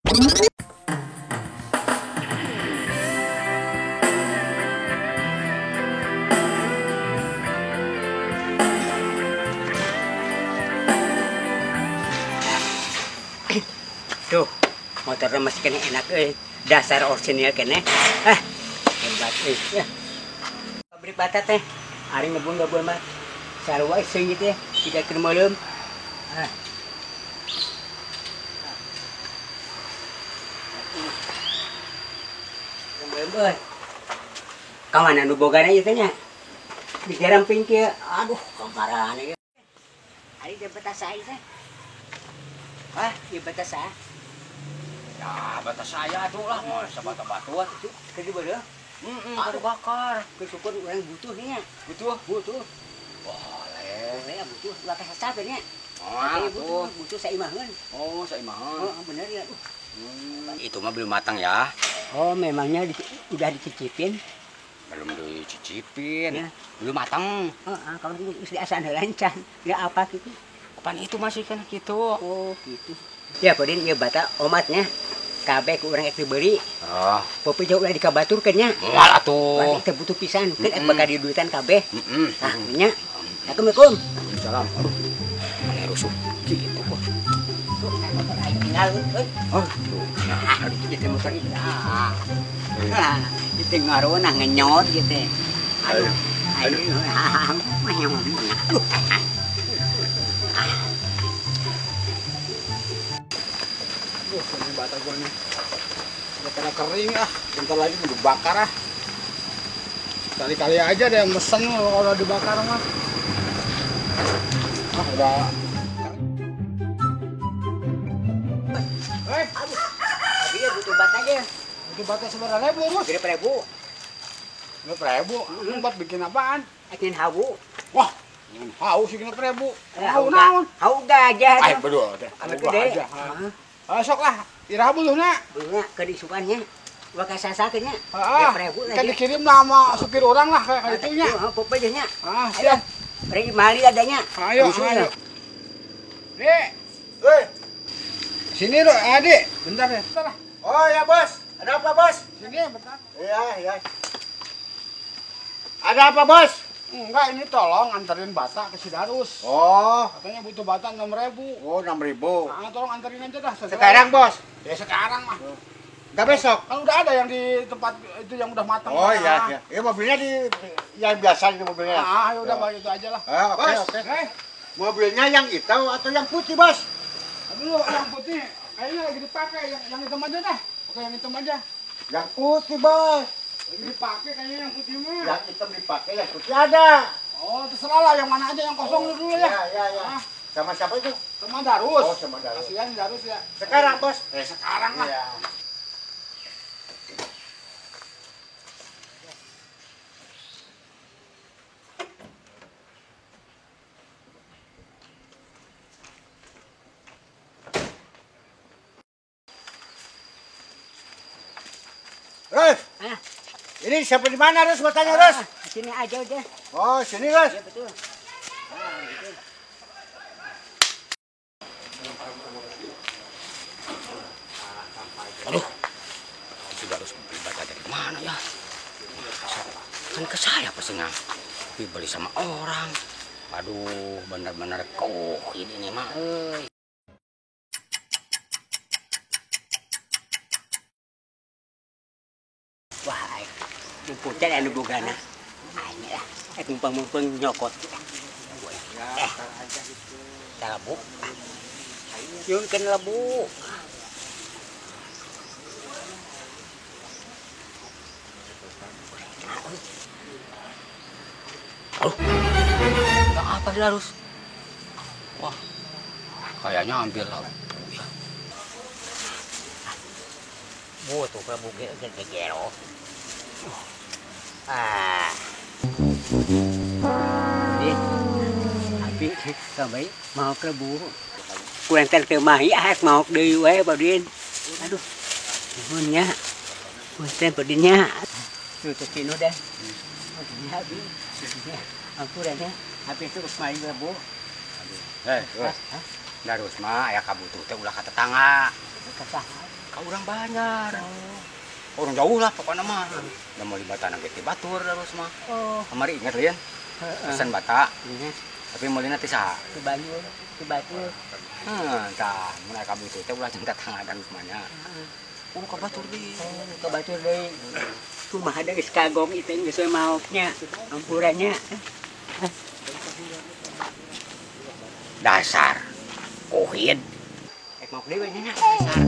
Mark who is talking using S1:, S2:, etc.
S1: Tuh, motornya masih kena enak dasar orsinil kene. Hebat ya. Pabrik bata teh, ari ngebun-ngebun mah sarua seungit teh, tidak keur meuleum. Meuleum euy. Ka mana nu bogana ieu teh nya? Digaramping kieu. Aduh, kamarana ieu. Ari teh batas saya teh. Wah, ieu batas saya.
S2: Ya, batas saya tuh lah, mau sebata-batuan
S1: itu ke di beureum.
S2: Heeh, bakar.
S1: Kesyukur urang butuh nya.
S2: Butuh?
S1: Butuh.
S2: Boleh.
S1: Boleh butuh, batas sasar nya.
S2: Oh,
S1: butuh, butuh saimaheun.
S2: Oh, saimaheun.
S1: Oh, bener ya.
S2: Itu mah belum matang ya.
S1: Oh, memangnya udah dicicipin?
S2: Belum dicicipin.
S1: Ya.
S2: Belum matang.
S1: Heeh, kalau geus diasaan heula encan. Enggak apa gitu.
S2: Apaan itu masih kan gitu.
S1: Oh, gitu. Ya, Podin ieu bata omatnya. Kabeh ku urang ek dibeli.
S2: Oh.
S1: Popi jauh ulah dikabaturkeun nya.
S2: Moal atuh.
S1: Teu butuh pisan, keun ek bakal diduitan kabeh.
S2: Heeh.
S1: Tah nya. Assalamualaikum.
S2: Salam. Aduh. Mana rusuh gitu kok.
S1: Tuh, motor aing tinggal euy.
S2: Oh,
S1: nah, aduh ieu motor ieu. Ah. Itu ngaronah ngenyot gitu. Aduh. Aduh. Aduh.
S3: Aduh, ini bata gua nih. Udah pada kering ah, bentar lagi mau dibakar ah. Kali-kali aja deh yang mesen kalau dibakar mah. Ah, udah.
S1: Aduh, tapi ya butuh bata aja.
S3: Butuh bata seberapa ribu, Bos?
S1: Berapa ribu?
S3: Berapa ribu? Lu buat bikin apaan?
S1: Bikin hawu.
S3: Wah, hawu sih berapa ribu? Hawu naon?
S1: Hawu gajah.
S3: Ay, betul deh. Hawu gajah. Sok lah, iraha buluhna.
S1: Buluhna ke diisukannya. Wah kasasa nya.
S3: Heeh. Kan dikirim lah sama supir orang lah kayak itunya.
S1: Heeh, pope nya.
S3: Ah, siap.
S1: Rek mali adanya.
S3: Ayo, ayo. Dek.
S4: Hei.
S3: Sini lo, Adik. Bentar ya. Bentar lah.
S4: Oh ya, Bos. Ada apa, Bos?
S3: Sini bentar.
S4: Iya, iya. Ada apa, Bos?
S3: Enggak, ini tolong anterin bata ke Sidarus.
S4: Oh,
S3: katanya butuh bata 6.000.
S4: Oh, 6.000.
S3: Nah, tolong anterin aja dah.
S4: Sekarang, Bos?
S3: Ya sekarang mah.
S4: Enggak besok?
S3: Kan udah ada yang di tempat itu yang udah matang.
S4: Oh iya, iya. Ya mobilnya di yang biasa itu mobilnya.
S3: Ah, ya udah ya. Itu aja lah.
S4: Ah, oke,
S3: Bos.
S4: Oke. Mobilnya yang hitam atau yang putih, Bos?
S3: Aduh, yang putih kayaknya lagi dipakai, yang hitam aja dah. Oke, yang hitam aja.
S4: Yang putih, Bos.
S3: Lagi dipakai kayaknya yang putih mah.
S4: Yang hitam dipakai, yang putih ada.
S3: Oh, terserah lah yang mana aja yang kosong dulu ya.
S4: Iya, iya, iya.
S3: Ah.
S4: Sama siapa itu?
S3: Sama Darus.
S4: Oh, sama Darus.
S3: Kasihan Darus ya.
S4: Sekarang, Bos.
S3: Sekarang lah.
S4: Iya. Rus.
S1: Ah.
S4: Ini siapa di mana, Rus? Batanya, Rus?
S1: Sini aja udah.
S4: Oh, sini, Rus.
S1: Iya, betul. Ah, gitu.
S2: Aduh. Sudah harus beli bata dari mana ya? Kan ke saya pesennya. Beli sama orang. Aduh, benar-benar kok ini nih mah. Euy.
S1: Wah, pucat anu bogana. Aing lah, ek mumpung-mumpung nyokot. Lebu. Nyunkeun lebu.
S2: Aduh. Apa Darus? Wah, kayaknya ambil lebu ya.
S1: Butuh lebu gede-gede. Ah. Ini abi sampai mau ke bu. Kurang teh mahi ah mau deui we Badin. Aduh. Nuhun nya. Punten Badin nya. Tuh kinu deh. Nya abi. Ampun nya. Abi itu mahi lebu.
S2: Aduh. Heh, terus. Darus mah aya kabutuh teh ulah ka tetangga.
S1: Ka saha?
S2: Ka urang Banjar. Orang jauh lah pokoknya mah. Da meuli bata na ge ti batur terus mah.
S1: Oh.
S2: Kamari inget lian.
S1: Heeh.
S2: Pesan bata,
S1: Nya,
S2: tapi meulina ti saha?
S1: ti Banjul, ti batur.
S2: Heuh, tah mun aya kabutuh teh ulah jeung tatangga mah nya. Oh, ka batur deui.
S1: Oh, ka batur deui. Kumaha da geus kagok itu geus we maoknya. Ampura nya.
S2: Dasar kuhid.
S1: Ek maok deui we nya. Dasar.